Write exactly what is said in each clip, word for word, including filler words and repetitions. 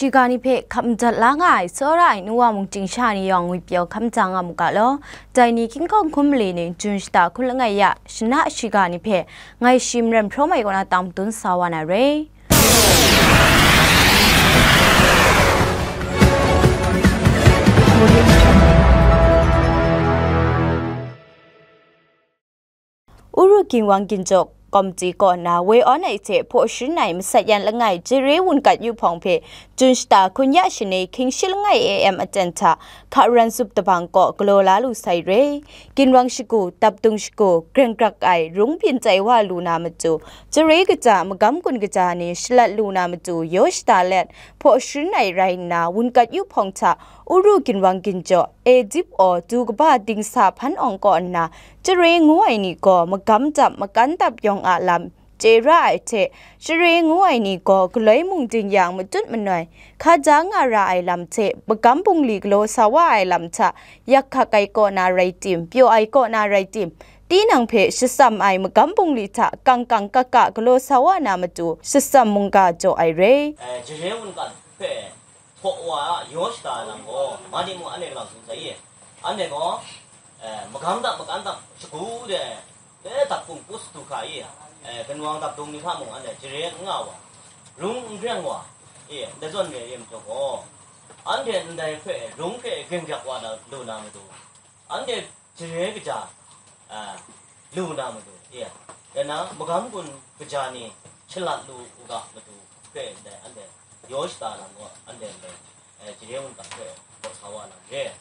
Ga ni hpe hkap madat la nga ai tsawra ai nu wa mung ting sha ni yawng ngwipyaw hkam ja nga mu ga law. Dai ni hkying hkawng hkum mali ning Jun shata hkun langai ya shana shiga ni hpe ngai shi maren hprawm ai kaw na tang madun sa wa na re. Uru Ginwang Ginjaw Komiti kaw na woi awn ai hte hpaw sharin ai masat yan langai jare wunkat yu hpawng hpe Jun shata hkun ya shani hkying shi langai A M aten hta hka ran zup dabang kaw galaw la lu sai re. Ginwang shagu, dapdung shagu, greng grak ai rung byin tai wa lu na matu, jare kaja, magam gun kaja ni shalat lu na matu yaw shada let hpaw sharin ai rai nna, wunkat yu hpawng hta Uru Ginwang Ginjaw, Edip aw du kaba dingsa hpan awng kaw nna, jare ngu ai ni gaw magam dap makan dap yawng a lam chye ra ai hte, jare ngu ai ni gaw galoi mung ding yang matut manoi, hka ja nga ra ai lam hte, magam bungli galaw sa wa ai lam hta, yak hkak ai kaw na rai tim, pyaw ai kaw na rai tim, tinang hpe shatsam ai magam bungli hta kangkang kaka galaw sa wa na matu, shatsam mungga jaw ai re. Eh, jare wunkan hpe hpaw wa a yaw shada ai lam gaw, ma ni mung anhte kalang tsun sai i? Anhte gaw, eh, magam dap makan dap shagu de, le dapkung pus du hkra i, eh, ginwang dapdung ni hta mung anhte jare n nga wa, rung n greng wa, i, ndai zawn re re majaw gaw, anhte ndai hpe rung hpe greng jak wa na, lu na matu, anhte jare kaja, a, lu na matu, i, dai na magam gun kaja ni shalat lu u ga matu hpe ndai anhte yaw shada lam gaw, anhte ndai, eh, jare wunkan hpe hpaw sa wa lam re.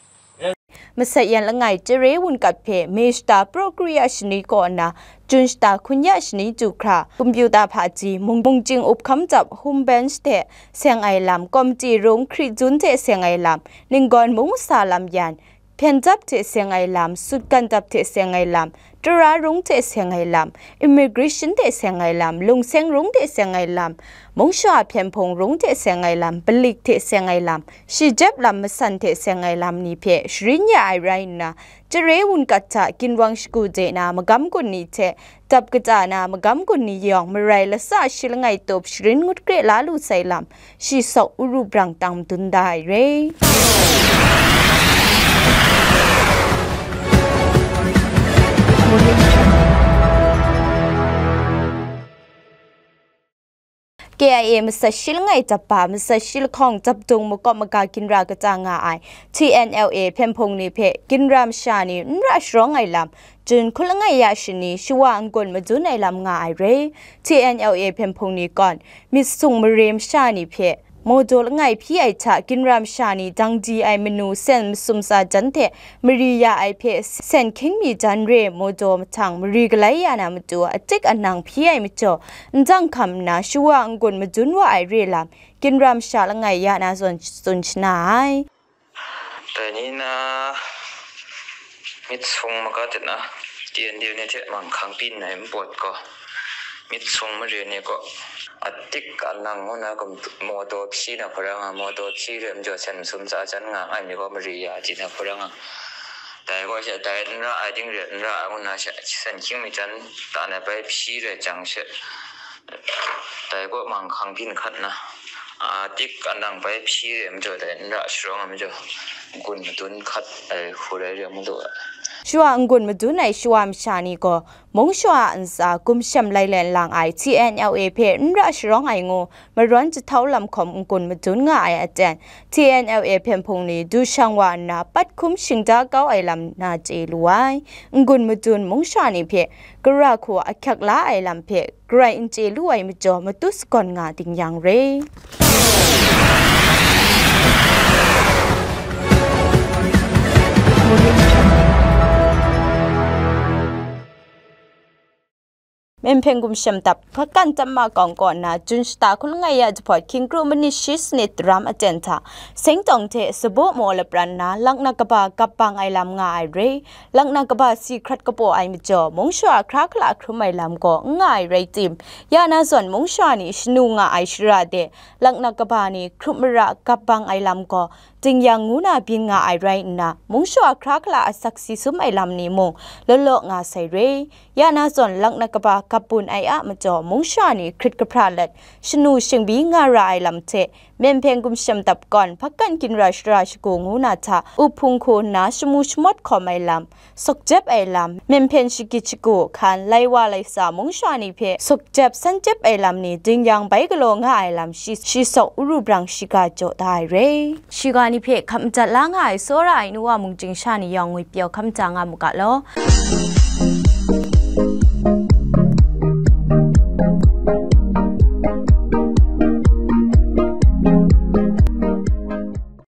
Masat yan langai jare wunkat hpe May shata praw kru ya shani kaw nna, Jun shata hkun ya shani du hkra, kompyuta hpaji, mung, mungchying up hkam jap, home bench hte seng ai lam, komiti rung, hkri zun hte seng ai lam, ninggawn mung masa lam yan, hpyen dap hte seng ai lam, sutgan dap hte seng ai lam, tara rung hte seng ai lam, immigration hte seng ai lam, lungseng rung hte seng ai lam, mungsha hpyen hpung rung hte seng ai lam, balik hte seng ai lam, shijep lam masan hte seng ai lam ni hpe sharin ya ai rai nna, jare wunkat hta ginwang shagu de na magam gun ni hte dap kata na magam gun ni yawng marai latsa shi langai tup sharin ngut kre la lu sai lam, shi sawk uru brang tang madun da ai re. K I A masat shi langai dap ba, masat shi lahkawng dapdung makawp maga ginra kata nga ai T N L A hpyen hpung ni hpe ginra masha ni n ra sharawng ai lam, Jun hkun langai ya shani shawa n-gun madun ai lam nga ai re. T N L A hpyen hpung ni gaw, myit sung mare masha ni hpe mawdaw langai hpyi ai hta, ginra masha ni dang di ai manu sen masum tsa jan hte mari ya ai hpe sen hkying mi jan re mawdaw mahtang mari galai ya na matu, atik anang hpyi ai majaw, ndang hkam nna shawa n-gun madun wa ai re lam, ginra masha langai ya na zawn tsun shana ai. Dai ni na myit sung magat na, T N D F ni hte manghkang byin ai npawt gaw, myit sung mare ni gaw, atik anang ngu na gum, mawdaw hpyi na hkra nga, mawdaw hpyi re majaw sen masum tsa jan nga ai mi gaw mari ya di na hkra nga. Dai gaw she, dai n ra ai ting re, n ra ai ngu na she, sen hkying mi jan ta na bai hpyi re jang she, dai gaw manghkang byin hkat na, a, tik anang bai hpyi re majaw, dai n ra sharawng ai majaw, n-gun madun hkat ai hku rai re mu lu ai. Shawa n-gun madun ai shawa masha ni gaw, mungshaw a ntsa gumshem lai len lang ai T N L A hpe n ra sharawng ai ngu, marawn jahtau lam hkawm n-gun madun nga ai aten, T N L A hpyen hpung ni du shang wa nna, pat hkum shingda kau ai lam na chye lu ai. N-gun madun mungsha ni hpe, gara hku ahkyak la ai lam hpe, garai n chye lu ai majaw, matu sagawn nga ding yang re. Myen hpyen gumshem dap, hkakan tam makawng kaw nna, Jun shata hkun langai ya jahpawt, hkying kru manit shi sanit daram aten hta, seng tawng hte sabaw maw lapran nna, laknak kaba gap bang ai lam nga ai re. Laknak kaba si hkrat kapaw ai majaw, mungsha hkra hkala hkrum ai lam gaw n nga ai rai tim, ya na zawn mungsha ni shanu nga ai shara de, laknak kaba ni hkrup mara gap bang ai lam gaw, Tingyan ngu na byin nga ai rai nna, mungshaw a hkra hkala a sakse sum ai lam ni mung law law nga sai re. Ya na zawn, laknak kaba gap bun ai a majaw, mungsha ni hkrit kahpra let, shanu shingbi nga ra ai lam hte, Myen hpyen gumshem dap kawn, hpakan ginra shara shagu ngu na hta, up hpung hku nna shamu shamawt hkawm ai lam, sukjep ai lam, myen hpyen shagit shagu hkan, lai wa lai sa mung sha ni hpe sukjep sanjep ai lam ni ding yang bai galaw nga ai lam shi, shi sawk uru brang shiga jaw da ai re. Shiga ni hpe hkap madat la nga ai tsawra ai nu wa mungchying sha ni yawng ngwipyaw hkam da nga mu ga law.